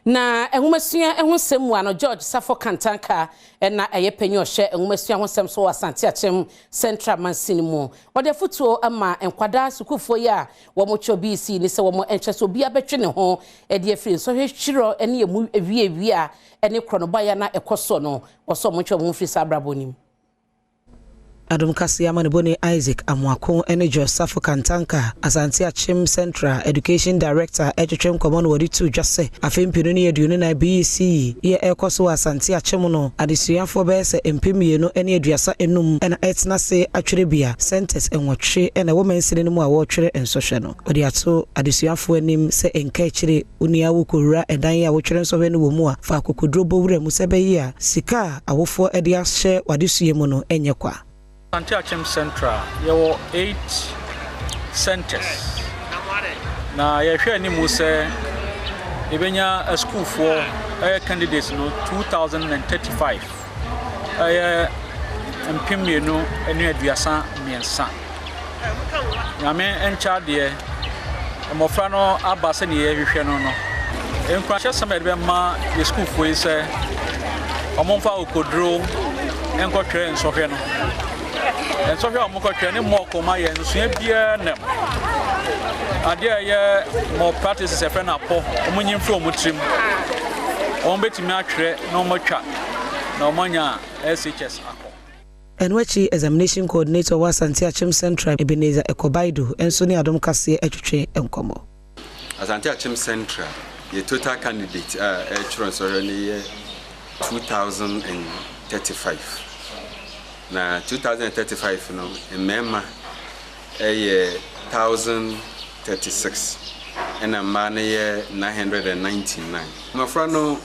Na nwomasua ho nsɛm mu ano, George Safo Kantanka na ɛyɛ panyin ɔhyɛ nwomasua ho nsɛm so wɔ Asante Akyem Central mansini mu. Wɔde afotuo ama nkwadaa sukuufoɔ yi a wɔn twɛ BECE ne sɛ wɔn nkyɛ sɛ obiara bɛtwe ne ho de afiri nsɔhwɛ twerɛ ne emu wiewie ne korɔnobaya na ɛkɔ soɔ no. Wɔsɔ wɔn twɛ wɔn ho firi saa abrabɔ nim. Adom Kaseɛ amanebɔni Isaac Amoako ne George Safo Kantanka, Asante Akyem Central Education Director, retwetwe nkɔmmɔ no, wɔde too dwa sɛ afe 2024 BECE yɛ ɛrekɔ so wɔ Asante Akyem no, adesuafoɔ bɛyɛ sɛ 2,035 na ɛretena ase atwerɛ bia. Centres 8 na ɛwɔ mansini no mu a wɔretwerɛ nsɔhwɛ no. Wɔde ato adesuafoɔ anim sɛ nka akyire onua wokɔwura ɛdan a wotwerɛ nsɔhwɛ no wɔ mu a, fa akokoduro bɔ wura mu sɛ ɛbɛyɛ a sika a awofoɔ de ahyɛ w'adesua mu no nyɛ kwa. Asante Akyem Central, yɛwɔ eight centers, na yɛhwɛ anim sɛ yɛbɛnya asukuufoɔ, ɛyɛ candidates no, 2035, ɛyɛ 2,033. Nyame nkyɛ adeɛ, mmɔfra no aba sɛdeɛ yɛhwehwɛ no. Nkuranhyɛsɛm a yɛde bɛma yɛ sukuufoɔ yi sɛ ɔmomfa akokoduro nkɔtwerɛ nsɔhwɛ no. Nsɔhwɛ a ɔmokɔtwerɛ ne mock ma yɛ nsua biara nam adeɛ a ɛyɛ malpractices, yɛfrɛ no apɔ, ɔmo nyi mfiri ɔmo tirim. Ɔmo bɛtumi atwerɛ na ɔmo atwa na ɔmo anya SHS akɔ. Ɛno akyi, examination coordinator wɔ Asante Akyem Central, Ebenezer Ekobaido, nso ne Adom Kaseɛ atwitwe nkɔmmɔ. Asante Akyem Central, yɛ total candidate a ɛretwerɛ nsɔhwɛ no yɛ 2035, na 2035 no, mmarima ɛyɛ 1036 ɛna mmaa no yɛ 999. Mmɔfra no